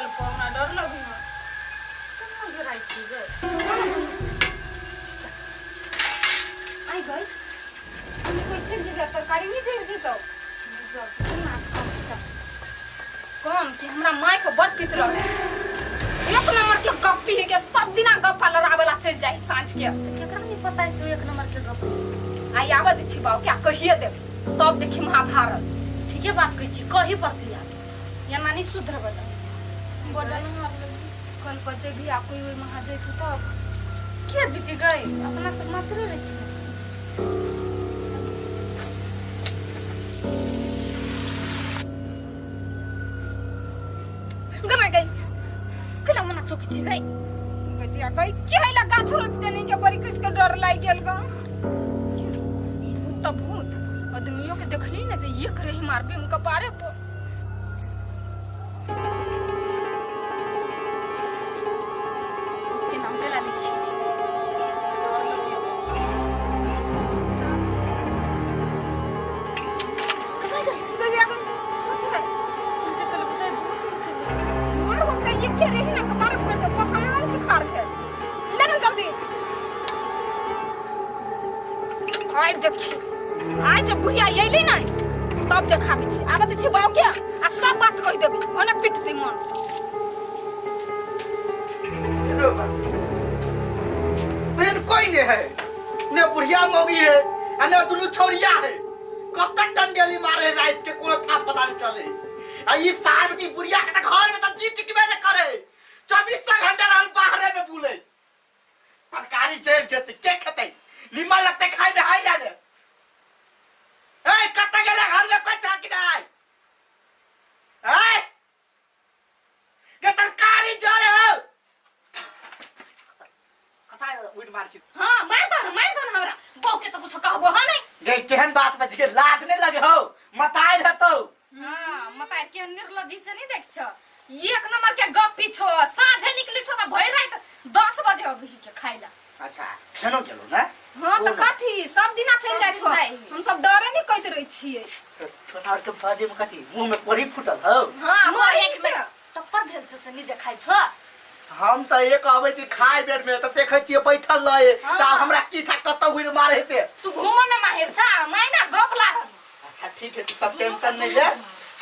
कल पर हमरा डर लगैया। केना डराइ छी गे? आइ गई हम कोई चल जेबे तरकारी नहीं जरि जेतौ। जल्दी नाच कम चल। कम कि हमरा माय को बड़ पित रहे, एक नंबर के गप्पी है के सब दिना गप्पा लड़ावे ला चल जाई साँझ के। तऽ केकरा नहीं पता है से एक नंबर के गप। आई आवे दै छी बाऊ क्या कहिए देब, तब देखी महाभारत। ठीके बात कहै छी, कही पड़ती आब, एना नहीं सुधरबै तऽ बड़ हार लगी। कल पर जेबी आ कोई ओहि महा जैतु तब के जीती गई? अपना सब मात्रे रहै छी। गमा गई केना मना चौकी छी गई? गतिया गई के हैला गाछ रोपि देने के बड़ी किस के डर लागि गेल ग। भूत त भूत आदमियों के देखली ने जे एक रही मारबी उनका पारे पर। भूत के नाम के ला लै छी, डर लगैया। गतिया गई कथी है? उनके चल बुझाइ भूत उनके। मार हम के एक के रही ना कपारे फोड़ दे पसाम सुखार के ले ना जल्दी। आइ देखी, आइ जब बुढ़िया अयली ना तब देखाबै छी। आबे छी बाऊ के आ सब बात कहि देबै, ओने पिटतै मन से। रो बा। बहन कोई नहीं है, ने बुढ़िया मौगी है आ ने दुनू छोरिया है। कब तक टंगेली मारे रात के कोनो था पता नहीं चले। आ ई सार बेटी बुढ़िया के त घर में त जी टिकबे न करे, 24 घंटा रहल बाहरे में बुले। तरकारी जड़ जेते के खेते, नीमन लगते खाए में हाई जाने। ए कत गेले घर में कोई चाकी नहीं। ए ये तरकारी जरे हो कता उठ मार छी। हां मार दो ना, मार दो ना हमरा बहू के तो कुछ कहबो हां नहीं। गे केहन बात बच के लाज नहीं लगे हो, मताई रहतो। हां मताई के निर्लज्जी से नहीं देख छ, एक नंबर के गप्पी छो। साँझे निकली छो त भरि रात 10 बजे अभी के खाइला। अच्छा खेनो गेलो ना? हां त कथी सब दिना चलि जाइ छो, सब दिन जाइ। हम सब डरे नहीं कहैत रहै छियै। तो छोटा और के बाजे में कथी मुंह में कोढ़ी फूटल हो? हां मोर मोर एक एक में टप्पर भेल छो से नहीं देखाइ छो। हम त एक अबै छी खाय बेर में त देखै छियै बैठल रहे, त आब हमरा की था कतौ हुई मारे हेते। तू घूमे में माहिर छा, माय ना गप लागल। अच्छा ठीक है, तू सब टेंशन नहीं ले,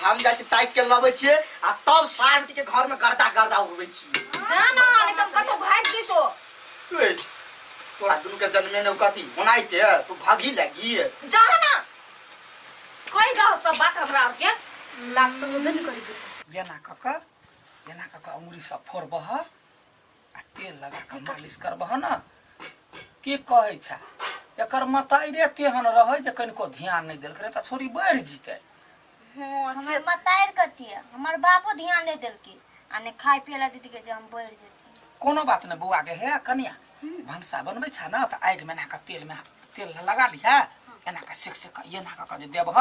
हम जाइ छी ताकि के लबै छियै आ तब सार बेटी के घर में गर्दा गर्दा उड़बै छियै। जा ना, नहीं त कतौ भागि जइतो। तू ए, तोरा दुनू के जन्मे ने कथी होनाइते, तू भागी लगी। जा ना कहि दह सब बात हमरा आर के, लाज तऽ होबे नहि करै छै। एना कऽ कऽ एना कऽ कऽ अंगुरी सब फोड़बह आ तेल लगा कऽ मालिश करबह ने। की कहै छै एकर मताइरे तेहन रहै जे कनिको ध्यान नहि देलकै तऽ छोरी बढ़ि जीतै। हँ से हमर मतारि कथी है, हमर बापो ध्यान नहीं देलकै आ ने खाय पिए ला दीदी के जे हम बढ़ि जेती। कोनो बात नहि बौआ के। हे कनिया, भनसा बनबै छ ने तऽ आगिमे एना कऽ तेलमे तेल लगा लिहे, एना कऽ सेक सेक कऽ एना कऽ कऽ जे देबह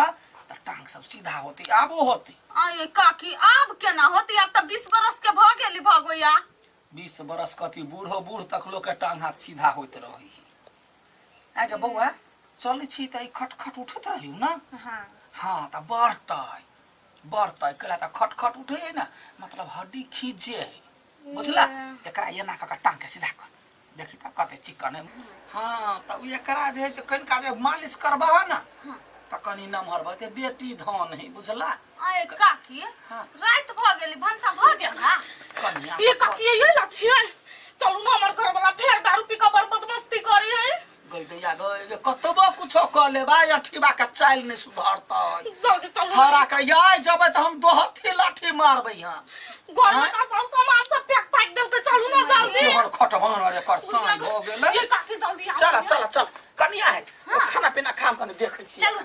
तऽ टांग सब सीधा होतै। आबो होतै। आये काकी, आब केना होती? आब तऽ 20 बरस के भऽ गेली भगोया। 20 बरस कथी, बूढ़ो बूढ़ तक लोक के टांग हाथ सीधा होइत रहै है। आगे बौआ चलै छी तऽ ई खट खट उठैत रहियौ ने। हाँ हाँ तऽ बढ़तै बढ़तै कैला तऽ खट खट उठै है ने, मतलब हड्डी खींचे है, बुझला? एकरा एना कऽ कऽ टांग के सीधा कर, देखी तऽ कते चिकन है। हाँ तऽ ओ एकरा जे है से कनिका जे मालिश करबह ने तऽ कनि नमहर भऽ जेतै। बेटी धन है, बुझला? आये काकी, हाँ। राति भऽ गेली, भनसा भऽ गेल ना? कनिया ये काकी, ये ला छियै, चलू ना, हमर घर वाला फेर दारू पी कऽ बड़ बदमस्ती करी है। गई दैया गई, जे कतबो कुछो कऽ लेबा अठीबा के चालि नहि सुधरतै। जल्दी चलू। छौड़ा के याय जबै तऽ हम दोहथी लाठी मारबै। यहाँ घर में तऽ सब सामान सब फेंक फाक देलकै, चलू ना जल्दी। तोहर खटवान और एकर साँझ भऽ गेलै। ये काकी जल्दी आउ। चल चल चल कनिया है, ओ खाना पीना खाम, कनि देखै छी। चलू।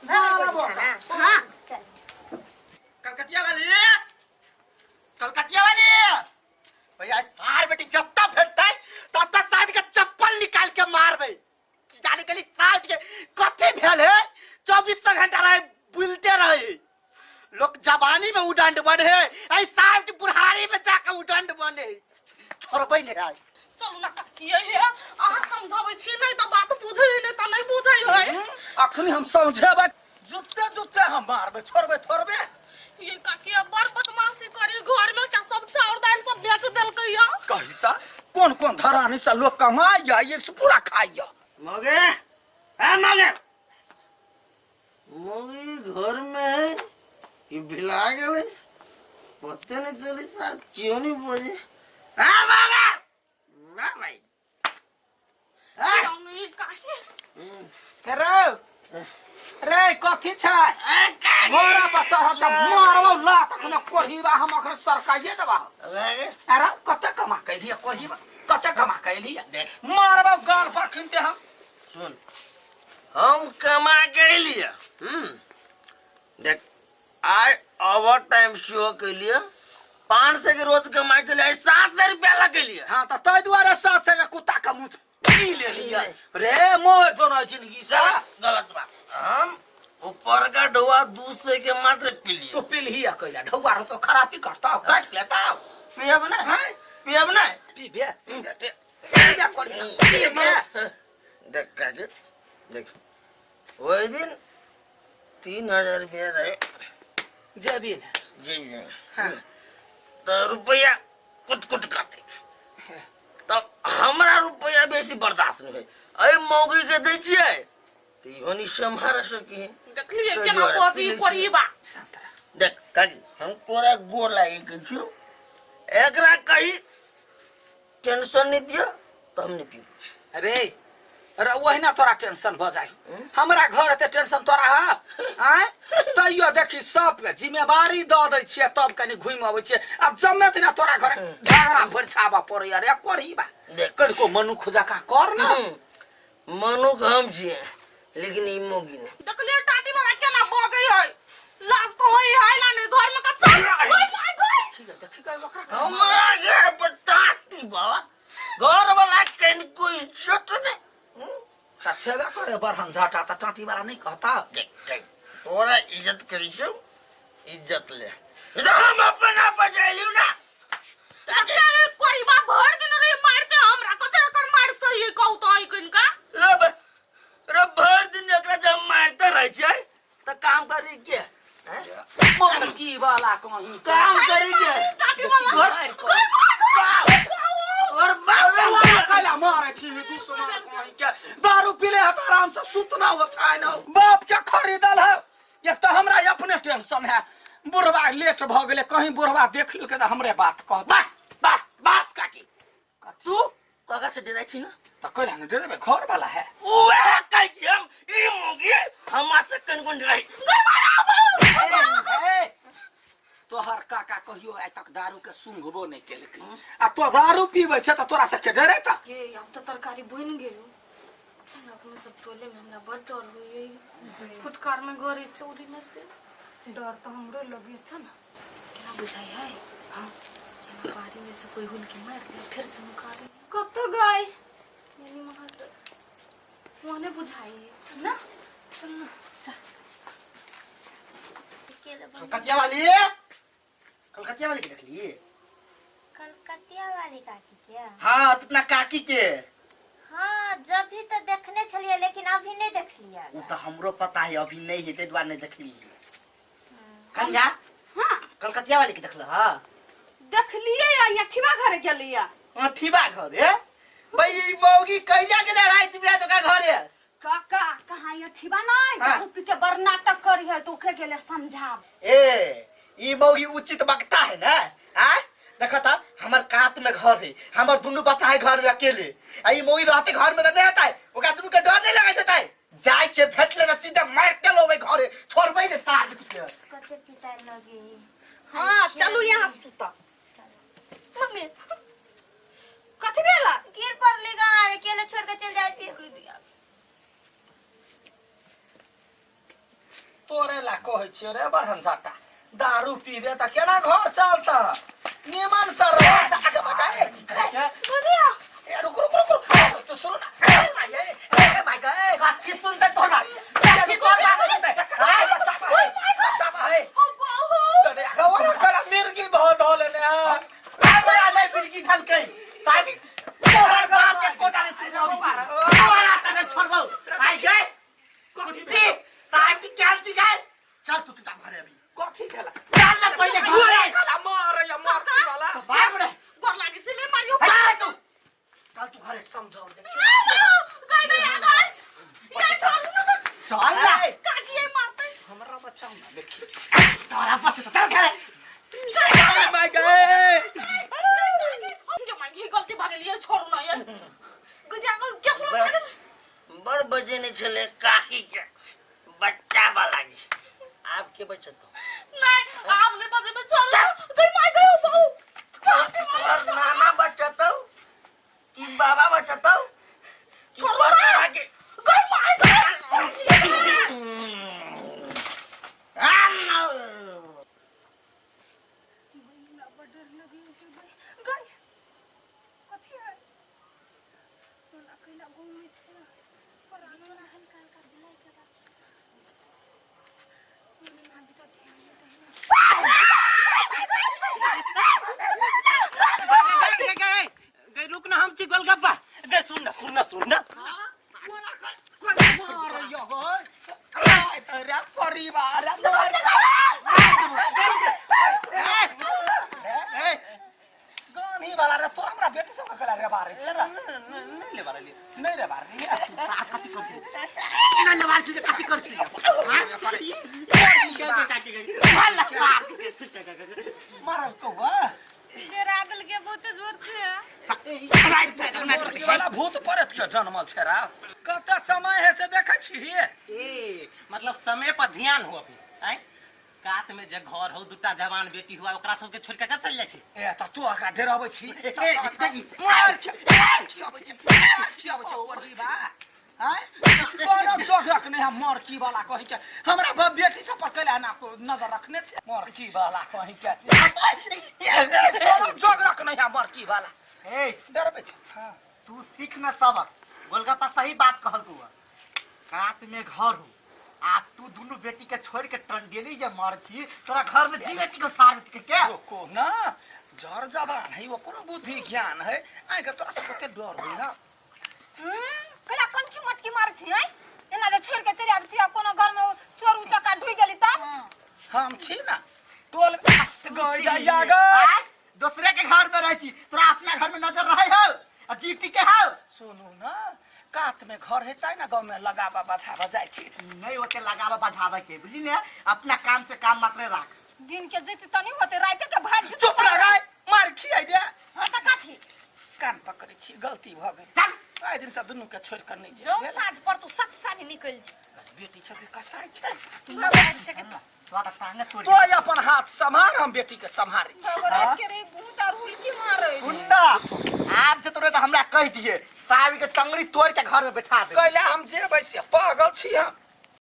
हाँ। चल। कलकतिया वाली, कलकतिया वाली भैया, सार बेटी जत्ता भेटतै तत्ता सार के चप्पल निकाल के मारबै। जाने के लिए सार के कथी भेल है, 24 घंटा रहे बुलते रहे लोग। जवानी में उदंड बने, ऐ सार के बुढ़ारी में जाके उदंड बने, छोड़बै नहीं आइ। चलू ना काकी, ये हे अहाँ समझाबै छी नहीं तऽ बात बुझै नहीं तऽ नहीं बुझै है। अखनी हम समझेबै, जुत्ते जुत्ते हम मारबै, छोड़बै थोड़बे। ये काकी अब बड़ बदमाशी करी घर में, क्या सब चाउर कोन कोन धरानी से लोग कमाइया ये से पूरा खाइया मगे ए मगे मगे घर में है ये भिला गेले पते नहीं चली सर क्यों नहीं बोले ए मगे ना भाई ए रे रे कथी छै घोड़ा पर चढ़ल छै मारबौ लात अखन कोढ़ीबा हम अखन सरकाइए देबा अरे कते कमा के एलियै कोढ़ीबा कते कमा के एलियै मारबौ गाल पर खिनते हम सुन हम कमा के एलियै देख आइ ओवर टाइम सेहो केलियै 500 के रोज कमाइ छलै आइ 700 रुपया लगेलियै हाँ तऽ ताहि दुआरे 700 के कुत्ता के मुँह पी लेलियै रे मोर जोना जिंदगी से गलत गलत बात हम ऊपर का ढोआ 200 के मात्र पी लिए तो पीलही अकेला ढौआ रहो तो खराबी करता काट लेता पियब ना पियब ना पीबे पीबे पीबे करिए पीबे देख काकी देख वही दिन 3000 रुपया रहे जेबी ने जेबी में तो रुपया कुट कुट काटे तब हमरा रुपया बेसी बर्दाश्त नहीं है एहि मौगी के दै छियै तऽ इहो नहीं सम्हार सकी है देखलिए तोहि केना दुआरे बजी पी लै छियै। कोरीबा देख काकी हम तोरा गोर लागे के छियौ एकरा कही टेंशन नहीं दियो तो हम नहीं पीब अरे अरे ओहिना तोरा टेंशन भऽ जाइ हमरा घर एते टेंशन तोरा है आँय तैयो देखी सबके जिम्मेवारी दऽ दै छियै तब कनि घुमि अबै छियै आब जम्मे दिना तोरा घर झगड़ा फरिछाबऽ पड़ैया रे करही बा देख। कनिको मनुख जकाँ कर ना मनुख हम छियै लेकिन ई मौगी नहि देखलिए टाटी वाला केना बजै है लाश तो होई है ना नहीं घर में कच्चा गई माय गई देखी देखी गई ओकरा हमरा घर पर टाटी बाबा घर वाला कनिको इज्जत नहि त छेबे करे बरहन झाटा त टाटी वाला नहीं कहता देख देख तोरा इज्जत करै छौ इज्जत ले नहीं तो हम अपन आप बजेलियो ना कते कोरीबा भर दिन रे मारते हमरा कते एकर मार सही कहू तो आई किनका रे रे भर दिन एकरा जब मारते रहै छै त काम करी के हैं? मौगी वाला कहीं काम करी के टाटी वाला घर बाप और बाप काम करे। कैला मारे छी दुश्मन कहीं के दारू पीले है तो आराम से सुतना हो छै न बाप के खरीदल है एक तो हमरा अपने टेंशन है बुढ़वा लेट भ गेले कहीं बुढ़वा देख लेलकै तऽ हमरे बात कहत बस बस बस काकी तू काका से डराइ छी ना तऽ कैला ने डरेबै घर वाला है उहे कहै छी हम ई मौगी हमरा से कनकोन डराइ ए, तोहर काका कहियो आइ तक दारू के सूंघबो नहि केलकै आ तो दारू पीबै छै तऽ तोरा सबके डरे तऽ ये अब तो तरकारी बन गेलो अच्छा ना अपने सब टोले में हमरा बड़ डर होइए फुटकार में घरे चोरी न से डर तो हमरो लगे अच्छा ना केना बुझाई है हाँ जेना बाड़ी में से कोई हुल के मार दे फिर से मुकारी कब तो गए मिनी वहाँ से वहाँ नहीं बुझाई है ना चल ना जा कलकतिया वाली कलकतिया वाली के देखली कलकतिया वाली काकी के हाँ तो अपना काकी के हाँ जब भी तो देखने छलिए लेकिन अभी नहीं देखलिए वो तो हमरो पता है अभी नहीं है ताहि दुआरे नहीं देखली कन्या हाँ कलकतिया वाली के देखल हाँ देखलिए या अठिवा घरे गेलिए अठीबा घरे भाई ई मौगी कैला गेले राति बिरात ओकरा घरे काका कहाँ ये ठिबा नहीं हाँ। दारू पी के बड़ नाटक करी है तो ओकरे गेले समझाब ए ई मौगी उचित वक्ता है ना आ देखा था हमर कात में घर है हमर दुनू बच्चा है घर में अकेले आ ई मौगी रहते घर में तो नहीं आता है ओकरा दुनू के डर नहीं लगे छै जाय छै भेटले त सीधा मार के लोबे घरे छोड़बै ने सार के कते पिता लगे हाँ चलू यहाँ सुता मम्मी कथी भेला गिर पड़ली गाय अकेले छोड़ के चल जाइ छी तोरे ला कहै छियो रे बरहन साटा दारू पीबे त केना घर चलत निमन से रह त आगे बता ए ए रुक रुक रुक रुक तो सुनो ना ए भाई ए ए भाई ए कथी सुनते तोहर बाप कथी तोहर बाप सुनते ए बच्चा बा ए बच्चा बा ए अरे अगवा करा मिर्गी बहुत धोले ने हमरा नहि बिलकी धलकै साडी तोहर बाप के कोटा नहीं सुनबौ तोहरा त नहि छोड़बौ आई गए कुत्ती साडी केल छी गए चल तू किताब घरे अभी कथी भेला चल ना पहिले घरे कला मारे या मारती वाला बाप जाओ देखियो गई नहीं आ गई ये छोड़ ना चल ना काकी मारते हमरा बचाओ ना देखी तोरा बच्चे तो चल घरे my गए हम जो मांगी गलती भाग लिए छोड़ ना ये गुजिया को क्या सुना बड़ बजेने छले काकी के बच्चा वाला के आपके बचत नहीं आप नहीं बजे में छोड़ गई मार गई बहु काकी तोहर नाना बचत कि बाबा बचत कि छोड़ो पर ना। नाना के गई मार गई हमरा बड़ डर लगे गई कथी है ओना कैला घूमै छै परानो ना हल्का हल्का बिलाई के बात मने भाभी तो ध्यान नहीं गई गई गई रुक ना हम छी गोलगप्पा गई सुन ना सुन ना सुन ना परिवार गानी वाला रे तो हमरा बेटी सब कला रे बारे छै रे नहीं ले बारे नहीं रे बारे ना लवार से कथी कर छी मारल कौआ डरा देल के बहुत जोर से मुर्गी वाला भूत परत के जन्मल छै रा कते समय है से देखै छी ए मतलब समय पर ध्यान हो अपने आय कात में जे घर हो दूटा जवान बेटी हुआ ओकरा सबके छोड़ के कतऽ चल जाइ छै ए त तू ओकरा डराबै छी मार के मार के अबै छै मार के अबै छै ओढ़ी बा आँय? कोनो जोग रखने है मरकी वाला कहीं के हमरा बेटी सब पर कैला ना नजर रखने छै मरकी वाला कहीं के कोनो जोग रखने है मरकी वाला ए डरबै छै हाँ। तू सीख न सबक गोलगप्पा सही बात कहल तू कात में घर हो आ तू दुनू बेटी के छोड़ के टंडेली जे मर छी तोरा घर में जी बेटी के सार बेटी के के रोको ना जर जवान है ओकरो बुद्धि ज्ञान है आइ के तोरा सब कते डर होइ ना कैला कनखी मटकी मारै छी आँय एना जे छोड़ि के चलि आबै छी आ कोनो घर में चोर उचक्का ढुकि गेली तब हम छी ना टोल गई दैया गे आय, दूसरे के घर में रह छी तोरा अपना घर में नजर रहे हो आ जीती के हो सुनू ना कात में घर हेतै ना गाँव में लगाबा बझाबा जाइ छी नहीं ओते लगावा बझावे के बुझली ने अपना काम से काम मात्र राख दिन के जैसे तनी होते राते के भाग जेतौ चुप रह गाय मार खियाइ दे हाँ तऽ कथी कान पकड़ै छी गलती भऽ गेल चल आइ दिन से दुनू के छोड़ि कऽ नहि जो जेबै साँझ पर तू सख्त साँझ निकल जा बेटी छथि कसाइ छै तू बाहर छै के तोरा तऽ टांगे तोड़ तो अपन हाथ सम्हार हम बेटी के सम्हारै छी बाबा रात के रे भूत आर उल्की मारे सुनना आब जे तोरे तऽ हमरा कहि दिए सावी के टंगड़ी तोड़ के घर में बैठा दे कैला हम जेबै से पागल छी हम